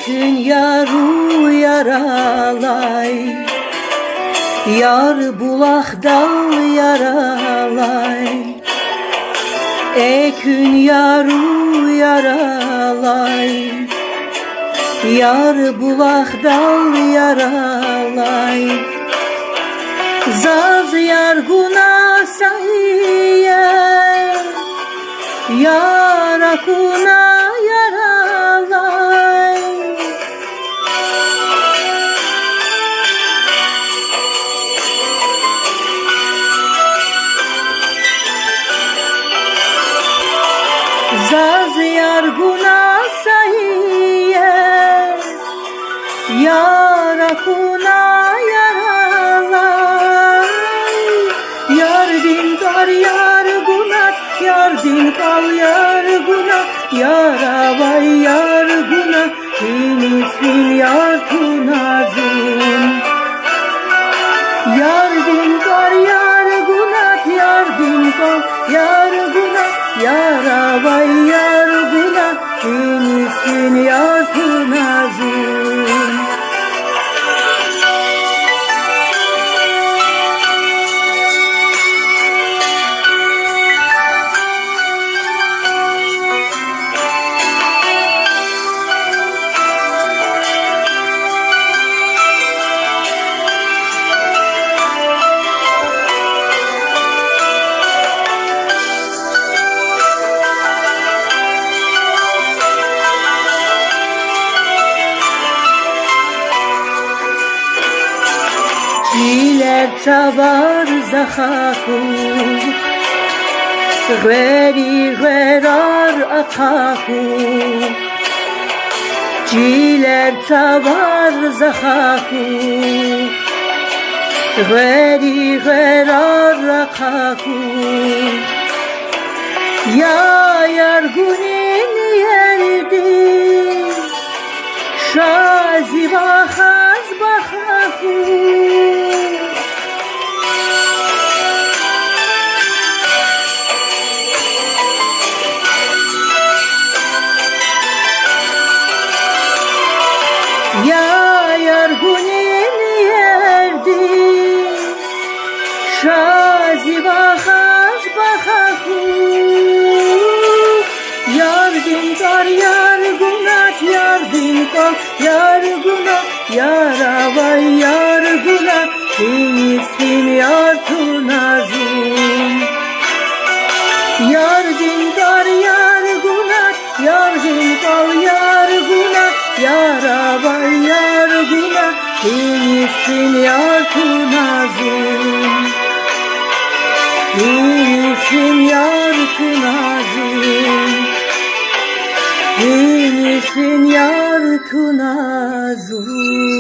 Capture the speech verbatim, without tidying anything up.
Куьн яру яралай, яр булахдал яралай, э, куьн яру яралай, яр булахдал яралай. Заз яргуна саие, яр акуна яралай. Заз яргуна саие, яр акуна яралай. Ярдин тӀвар яргуна, ярдин кӀвал яргуна, яр авай яргуна, иниз фин яр туна зун. Ярдин тӀвар яргуна, ярдин кӀвал яргуна, яр авай яргуна, иниз фин яр туна зун. Чилер цавар захъа хьухь, гъвери гъверар ахъа хьухь. Чилер цавар захъа хьухь, гъвери гъверар ахъа хьухь. Я яргунин ердин ша зи вахаз баха хьухь. Я яргунин ердин ша зи вахаз баха хьухь. Ярдин тӀвар яргуна, ярдин кӀвал яргуна, яр авай яргуна, иниз фин яр туна зун. Ярдин тӀвар яргуна, ярдин кӀвал яргуна, яр авай яргуна, иниз фин яр туна зун. Иниз фин яр туна зун. Иниз фин яр туна зун.